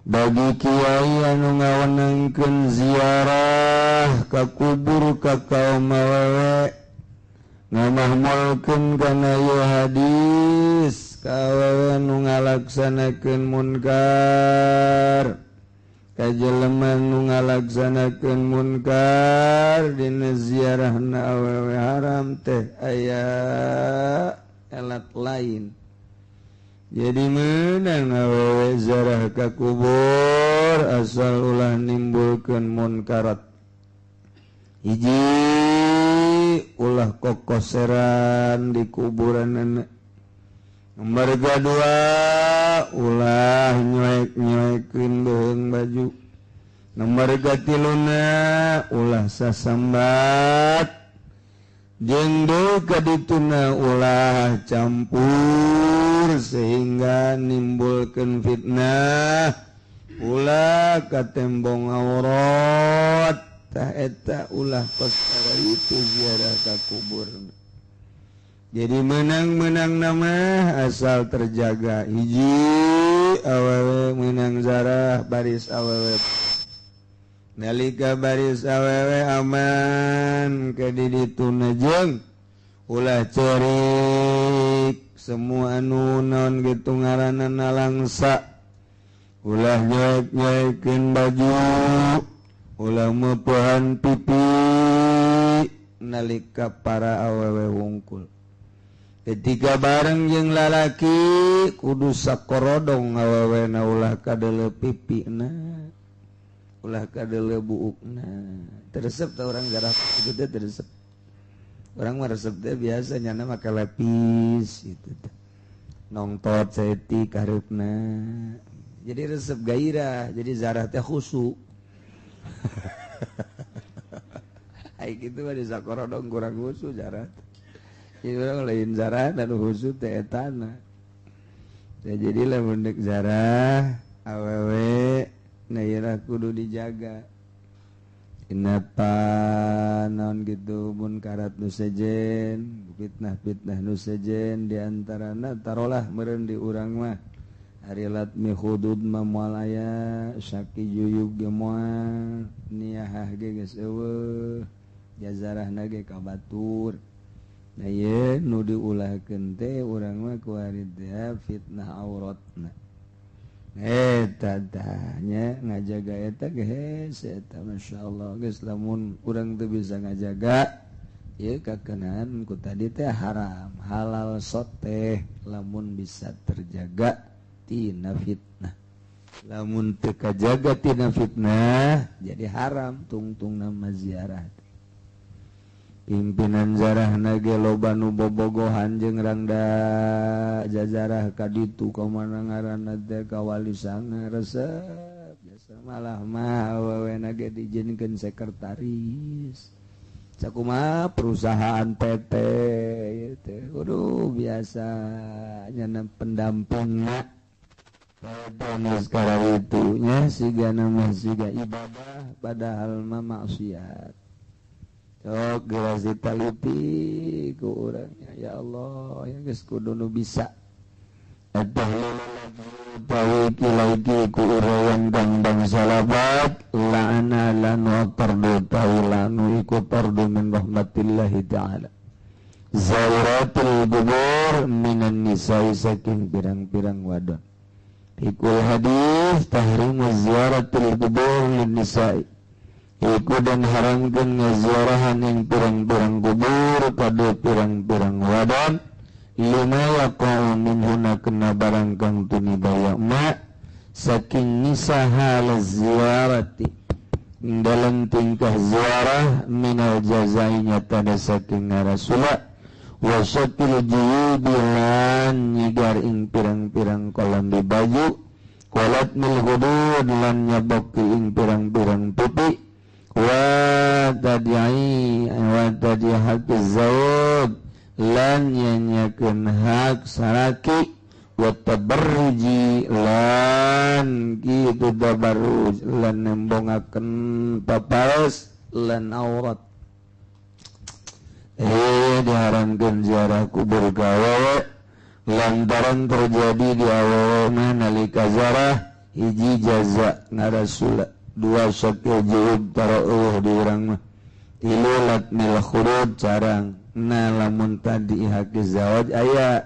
Bagi kiai anu ngawenangkeun ziarah ka kubur ka kaum awewe ngamahmulkeun kana ieu hadis ka awewe nu ngalaksanakeun munkar ka jelema nu ngalaksanakeun munkar dina ziarahna awewe haram teh aya elat lain. Jadi menang awewe ziarah ka kubur asal ulah nimbulkeun munkarat. Hiji ulah kokoseran di kuburan. Nomor kedua ulah nyoek-nyoekeun beuheung baju. Nomor katiluna ulah sasambat. Jeung deui kadituna ulah campur sehingga nimbulkeun fitnah, ulah katembong aurat. Tah eta ulah perkara itu ziarah ka kubur. Jadi menang-menang nama asal terjaga. Hiji awewe menang zarah baris awewe. Nalika baris awewe aman ke didituna jeung ulah cerik semua anu naon gitu ngaranna nalangsa, ulah nyoek-nyoekeun baju, ulah meupehan pipi nalika para awewe wungkul. Ketika bareng jeung lalaki kudu sakorodong awewena ulah kadele pipina, ulah kadele buukna. Teresep tah urang garap kitu teh teresep. Urang mah resep teh biasa nyana make lepis gitu teh. Nongtot saeutik hareupna. Jadi resep gairah, jadi zarah teh khusyuk. Ai kitu mah di sakorodong kurang khusyuk zarah. Jadi urang lain zarah dan khusyuk teh etana. Ya, jadi lamun deuk zarah awewe na ieu kudu dijaga. Inapa naon gitu munkarat nu sejen, fitnah-fitnah nu sejen diantarana tarolah meureun di urang mah. Ari latmi hudud mah moal aya, syaki juyub ge moal, niahah ge geus eueuh, jazarahna ge ka batur. Nah ieu nu diulahkeun teh urang mah kuari teh fitnah auratna. Eta tah nya ngajaga eta geus eta masyaallah geus lamun urang teu bisa ngajaga ieu kakenaan ku tadi teh haram, halal soteh lamun bisa terjaga tina fitnah. Lamun teu kajaga tina fitnah jadi haram tungtungna mah ziarah. Pimpinan zarahna ge loba nu bobogohan jeung rangda jazarah ka ditu ka mana ngaranna teh ka wali sanga resep biasa malah mah awewena ge dijinkeun sekretaris sakumaha perusahaan PT ieu teh kudu biasa nyana pendampingna sekarang itu nya siga nama siga ibadah padahal mah maksiat. Sok geus ditaliti ku urangnya ya Allah ya geus kudu nu bisa. Eta tawi kilauti ku urang kang bangsa labat la'ana lanu tardu tawilanu iku tardu min rahmatillahi ta'ala. Zairatul qubur minan nisa'i saking pirang-pirang wadon. Ikul hadis tahrimu ziaratul qubur lin nisa'i. Iku dan haramkeun ngaziarahan yang pirang-pirang kubur kadu pirang-pirang wadon lima yaqa'u minhuna kena barang kang tunibaya ma saking nisa hal ziarati dalam tingkah ziarah minal jazainya tada saking ngarasula wasakil juyubi lan nyigar ing pirang-pirang kolambi baju walat mil hudud lan nyaboki ing pirang-pirang pipi wa tadi'i wa tadi haqi zawj lan nyanyakeun hak saraki wa tabarruji lan kitu tabarruj lan nembongakeun papaos lan aurat. Diharamkeun ziarah kubur ka awewe lantaran terjadi di awewe nalika ziarah Hiji jaza ngarasula, dua syakil jihub tara eueuh di urang mah. Tilu latmil khurud carang. Nah lamun tadi hak zawaj aya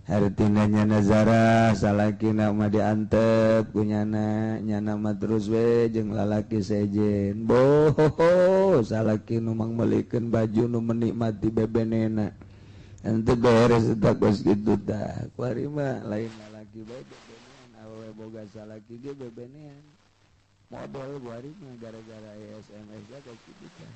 hartina nyana zarah salakina mah diantep ku nyana, nyana mah terus we jeung lalaki sejen. Boho salaki nu mangmelikeun baju nu menikmati bebenena. Ente beres eta kos kitu tah. Kuari mah lain lalaki bae bebenean, awewe boga salaki ge bebenean. Model kuari mah gara-gara SMS ya kos kitu tah.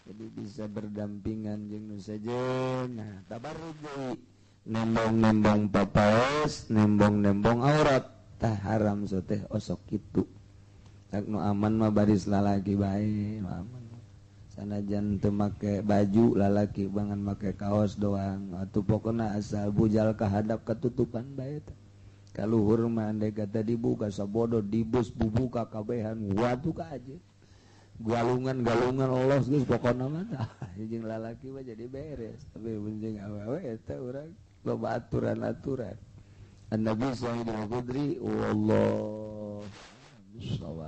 Jadi bisa berdampingan jeung nu sejen. Nah, tabarruj deui. Nembong-nembong papaes, nembong-nembong aurat. Tah haram soteh osok kitu. Tak nu aman mah baris lalaki bae, nu aman. Sanajan teu make baju lalaki bangan make kaos doang. Atuh pokona asal bujal kahadap ketutupan bae tah. Kaluhur mah andai kata dibuka sabodo dibus bubuka kabehan watu ka aja. Galungan-galungan los geus pokona mah tah. Jeung lalaki mah jadi beres. Tapi mun jeung awewe eta urang loba aturan-aturan. An-Nabi Sa'id al-Khudri wallahu bissawab.